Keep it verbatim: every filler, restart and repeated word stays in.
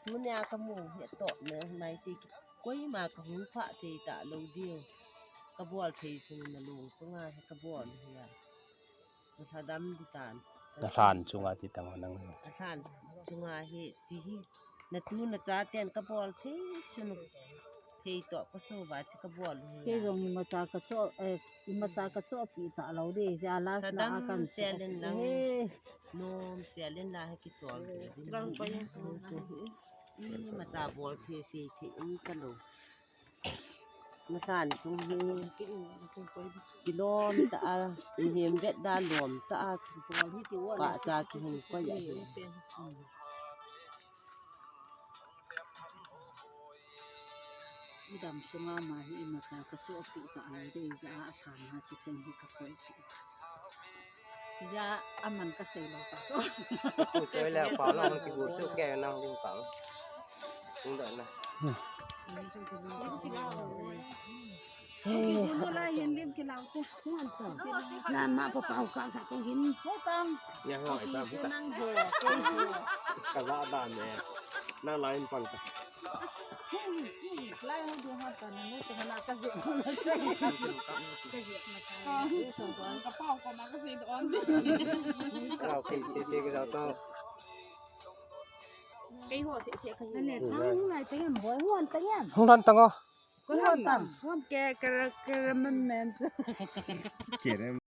Tunia kamu hi atoh na mai te koima kahung pha thei talou diu. Kabol thei sung nalung chunga hi kabol hi a. Nalhadam di tan. Nalhan chunga ti tang nang. Nalhan chunga hi chi hi. Natu nacha ten kabol thei sung. Thei toh kasova chi kabol hi a. Kei jong imacha kacho, eh, imacha kachopi talou di. Ja last na akan selin lang. Nom selin la hi kichol. Lang pa yang. Imacha bol thei sei thei um talou. Nalhan chung hi kilom ta a, mihem vet da lom ta a, pahcha kihung koi ahi. Idam sunga ma hi imacha kachopi talou di, ja a lhan ha chi cheng hi kakoi. Tija aman kasei lou ta chu. Ku choi le pa long ki gu su ke nang ding kang. Tung da na. Ki gu la yin lim ki lau te. Lan ma pa pau ka sa ko hin. Ho tang. Ya ho ai ta bu ka. Nang ho. Ka za da ne. Na la in pan ta. Lai ho du ha ta na no te na ka je. Ka je ma sa. Ka pau ko ma ka je don. Ka pau ke se te ka za ta. Kei ho se se ka je. Ne tang ngai te em boy hon tang em. Hung dan tang o. Ko hon tang. Hon ke ke ke men men. Ke ne.